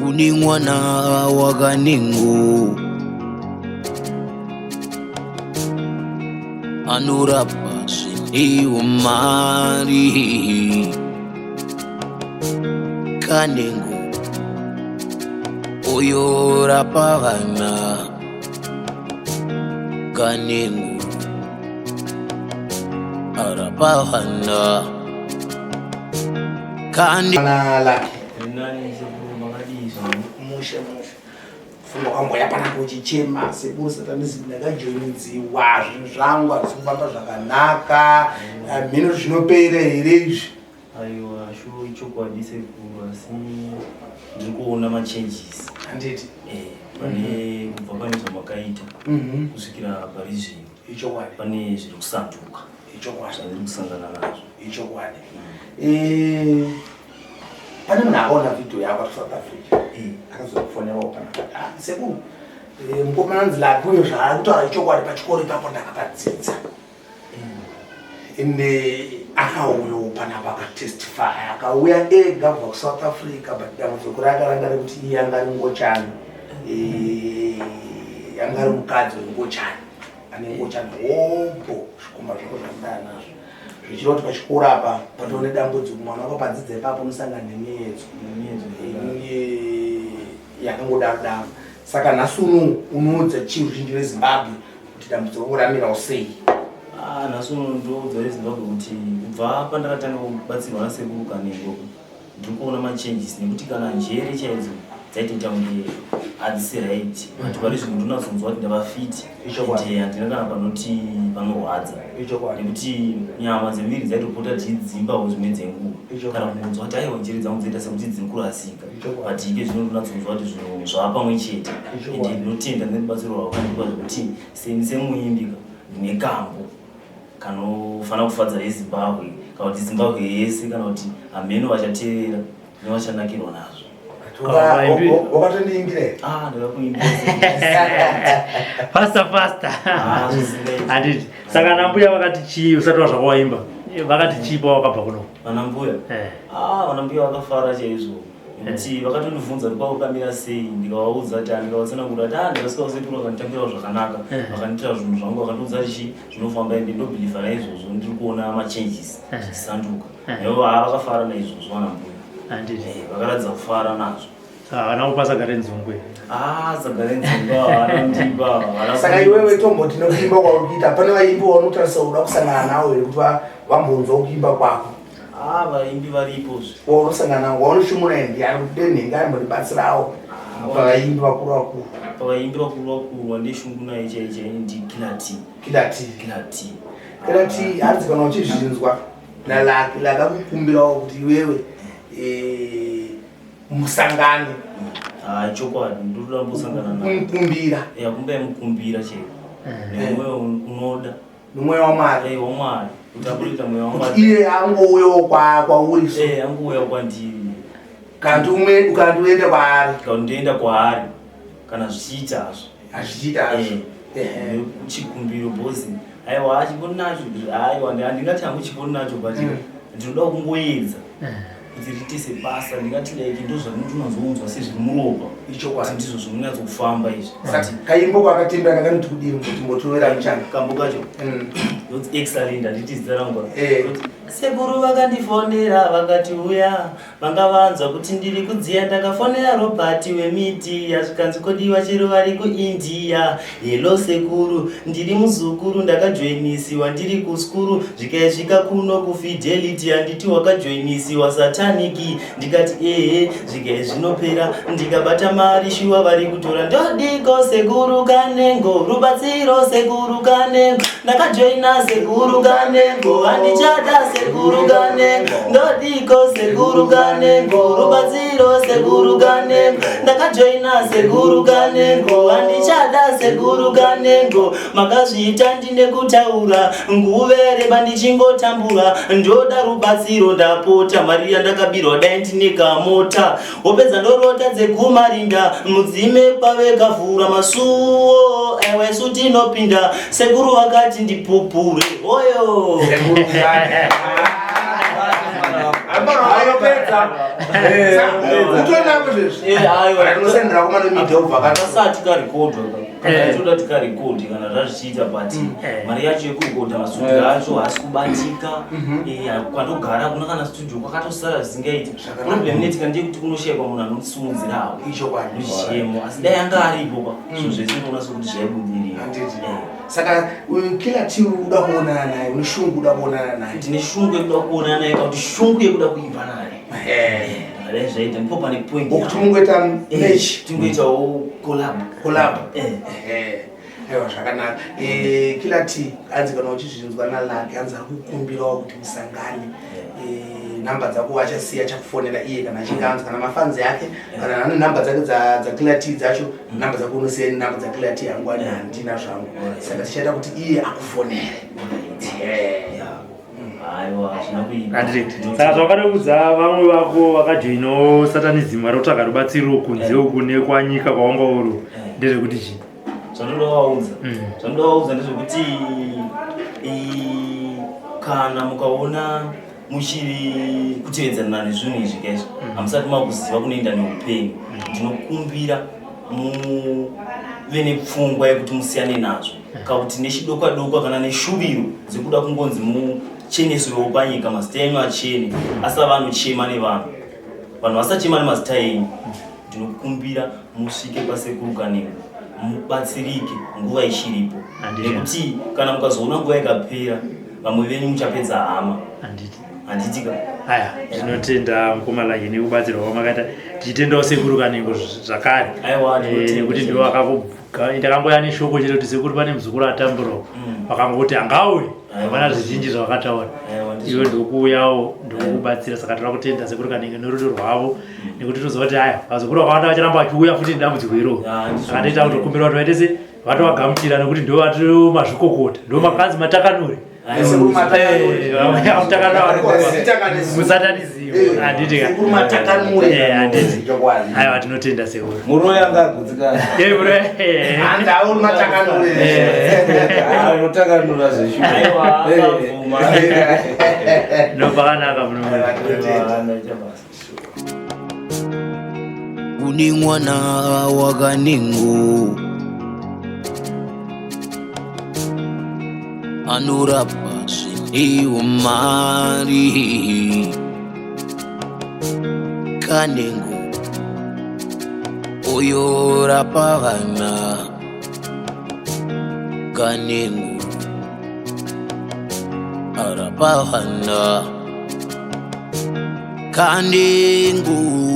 Kune mwana waKanengo anorapa zvine umari. Kanengo uyorapa vana. Kanengo arapa vana. Kandi Ana Lucky. Nani sekuru, makadii zvenyu? Mushe mushe. Funga kwamboya panapa uchichema, sekuru satanism, ndakajoinidziwa, zvinhu zvangu hazvisi kufamba zvakanaka. Mhino zvinopera here izvi? Aiwa, sure, ichokwadi sekuru, asi ndiri kuona machanges. Handiti? Pane kubva pane zvamakaita kusvikira pari zvino. Pane zviri kusanduka. Zvandiri kusangana nazvo. Ichokwadi. Pane munhu akaona vhidhiyo yako ari South Africa, akazokufonerawo panapa, "Ah, sekuru, mukomana anzi Lucky uyo, zvaari kutaura ichokwadi. Pachikoro ipapo ndakapadzidza." Ende akauyawo panapa akatestify, akauya ega kubva kuSouth Africa, but dambudziko rake ranga rekuti iye anga ari ngochani. Anga ari mukadzi wengochani, ane ngochani hobho, zvikomba zvako zvandaya nazvo, zvichireva kuti pachikoro apa patova nedambudziko. Mwana wako padzidza ipapo unosangana nemiedzo yakangodaro daro. Saka nhasi uno unoudza chii ruzhinji rweZimbabwe kuti dambudziko rako ramirawo sei? Ah, nhasi uno ndoudza veZimbabwe kuti kubva pandakatanga kubatsirwa nasekuru Kanengo, ndiri kuona machanges, nekuti kana njere chaidzo dzaitoita kunge hadzisi right, but pari zvino ndinonatsonzwa kuti ndava fit. Ende handina kana panoti panorwadza, nekuti nyama dzemuviri dzaitopota dzichidzimbawo zvimwe dzenguva, kana kungonzwa kuti aiwa, njere dzangu dzoita sekuti dziri kurasika, but ike zvino ndinonatsonzwa kuti zvinhu zvava pamwe chete. Ende ndinotenda nerubatsiro rwakandipa, zvekuti seni semuimbi ka, ndine kambo kanofanira kufadza veZimbabwe, kana kuti Zimbabwe yese, kana kuti hameno vachateerera nevachanakirwa nazvo. Wakatondiimbira here? Ah, ndakakuimbira. Faster faster. Ah, zvisingaiti. Handiti? Saka nambuya vakati chii usati wazvakawaimba? Vakati chii pawakabva kuno? Vanambuya? Ah, vanambuya vakafara chaizvo, nekuti vakatondibvunza kuti kwakamira sei. Ndikavaudza kuti, ndikavatsanangura kuti, ah, ndakasvika kusekuru, vakanditambirawo zvakanaka, vakandiitira zvinhu zvangu, vakandiudza kuti zvinofamba, ende ndobhilivha naizvozvo, ndiri kuona machanges zvichisanduka. Naivo vakafara naizvozvo vanambuya. Handiti? Vakaratidza kufara nazvo. Havana kupa saga renzungu here? Ah, saga renzungu havana kundipa, havana. Saka iwewe, tomboti nekuimba kwauri kuita, pane vaimbi vaunotarisa uda kusangana navo here kuti vambonzwa kuimba kwako? Ah, vaimbi varipozve. Waunosangana navo, waunoshumura, ndiani kuti denhenga aimbondibatsirawo pavaimbi vakuru vakuru? Pavaimbi vakuru vakuru, wandeshungu naye chai chai ndiKiller T. Killer T. Killer T. Killer T, hanzi kana uchizvinzwa naLucky, Lucky akukumbirawo kuti iwewe musangane. Ah, chokwadi, ndotoda kumbosangana naye. Kumukumbira. Kumba mukumbira chaiko nemwoyo unoda. Nomweya waMwari. WaMwari, kuti aburitsa mweya kuti waMwari. Iye angouyawo kwauri so. Angouya kwandiri. Kanti umwe ukanti uende kwaari. Kana ndoenda kwaari, kana zvichiita hazvo. Hazvichiita hazvo. Chikumbiro bhozi, aiwa, chipo nacho, aiwa, handingati hangu chipo nacho, but ndinoda kungoedza kuti riite sebasa. Ndingati like ndo zvandinotonazonzwa sezviri muropa, kuti ndizvo zvinonyatsokufamba izvi. Saka kaimbo kwakatembera kakanoti kudini, kuti mbotovera muchana? Kambo kacho ndoti Excellent, handiti zita rangu? Eh. Ndoti, sekuru vakandifonera vakati uya, vanga vanzwa kuti ndiri kudziya. Ndakafonera Robert wemiti, zvikanzi kodiwa chero vari kuIndia. Hello sekuru, ndiri muzukuru, ndakajoinisiwa ndiri kuskuru, zvikaisvika kuno kuFidelity. Handiti wakajoinisiwa satanic? Ndikati ehe. Zvikai zvinopera, ndikabata mari shuwa vari kutora. Ndodiko sekuru Kanengo, rubatsiro sekuru Kanengo, ndakajoina sekuru Kanengo, handichada sekuru Kanengo. Ndodiko sekuru Kanengo, rubatsiro sekuru Kanengo, ndakajoina sekuru Kanengo, handichada sekuru Kanengo. Makazviita ndine kutaura nguvereba ndichingotambura. Ndoda rubatsiro ndapota, mari yandakabirwa dai ndine kamota. Wopedza ndorota dzekumarinda mudzime kwavekavhura masuo, aiwa, isu tinopinda. Sekuru vakati ndipupure hoyo. Apedza. Utonako zvezvi. Tinosendera kumano media ubva kana. Kasati karekodwa kana Eh. toda tikarekodi kana zvazvichiita, but Eh. mari yacho yekurekodha mastudio acho haasi kubatika. Kwandogara kuna kana studio kwakatosara zvisingaiti. Zvakanaka. Problem netika ndeyekuti kunoshayikwa munhu anosimudzirawo. Ichokwadi. Zvichemo, asi dai anga aripo pa zvinhu zvese ndinoona sekuti zvaibudirira. Handiti. Saka uyu Killer T uda kuonana naye, une shungu uda kuonana naye. Ndine shungu yekuda kuonana naye, kana kuti shungu yekuda kuimba naye. Dai zvaita, ndipo pane point Wokuti yangu. mungoita Eh, match. Tingoitawo collab. Collab. Eh. Ehe. Aiwa, zvakanaka. Killer T hanzi kana uchizvinzwa naLucky, hanzi ari kukumbirawo kuti musangane. Namba dzako achasiya, achakufonera iye kana achinge anzwa, kana mafanzi ake, kana ane namba dzake dzaKiller T dzacho. Namba dzako unosiya, namba dzaKiller T hangu ani handina zvangu, saka tichaita kuti iye akufonere. Ehe. Yeah. Aiwa, hazvina kuipa. Handiti. Saka zvawakada vamwe vako vakajoinawo satanism vari kutsvaga rubatsiro kunze uku nekwanyika kwawanga uri, ndezvekuti chii? Zvandoda vaudza, zvandoda vaudza ndezvekuti kana mukaona muchiri kutevedzana nezvinhu izvi kaizvo, hamusati makuziva kunoenda neupenyu. Ndinokumbira muve nepfungwa yekuti musiyane nazvo, kakuti nechidokwa dokwa kana neshuviro dzekuda kungonzi mucheneswewo panyika, mazita enyu achene, asava anochema nevanhu, vanhu vasachema nemazita enyu. Ndinokumbira musvike pasekuru Kanengo mubatsirike nguva ichiripo, Handiti. nekuti kana mukazoona nguva ikapera, vamwe venyu muchapedza hama. Handiti. Handitika? Aya, tinotenda mukoma Lucky nekubatsirwa kwamakaita, tichitendawo sekuru Kanengo zvakare. Aiwa, tinotenda. Nekuti ndiwo ndakangoya neshoko chete kuti sekuru pane muzukuru atamburawo, vakangoti angauye. Aiwa. Hapana zvizhinji zvavakataura. Aiwa, ndizvo. Iwe ndokuuyawo ndokukubatsira, saka toda kutenda sekuru Kanengo nerudo rwavo, nekuti toziva kuti aya vazukuru vakawanda vacharamba vachiuya futi nedambudziko iroro. Ya, ndizvo. Saka toita kutokumbira kuti vaite se vatovagamuchira, nekuti ndo vato mazvikokota, ndo makanzi matakanuri. Aiwa, Sekuru Matakanuri. Mutakanuri Zita kana zita. musatanism, handiti ka? Sekuru Matakanuri. Handiti. Chokwadi. Aiwa, tinotenda sekuru. Muroyi anga agutsikana. Eh, bro, eh. Hanzi auri Matakanuri. Ah, unotakanura zveshuwa. Aiwa, akabvuma. Ndopakanaka muno. Aiwa, tinotenda. Aiwa, ndaita basa. Kune mwana waKanengo anorapa zvine umari. Kanengo uyorapa vana. Kanengo arapa vana. Kanengo.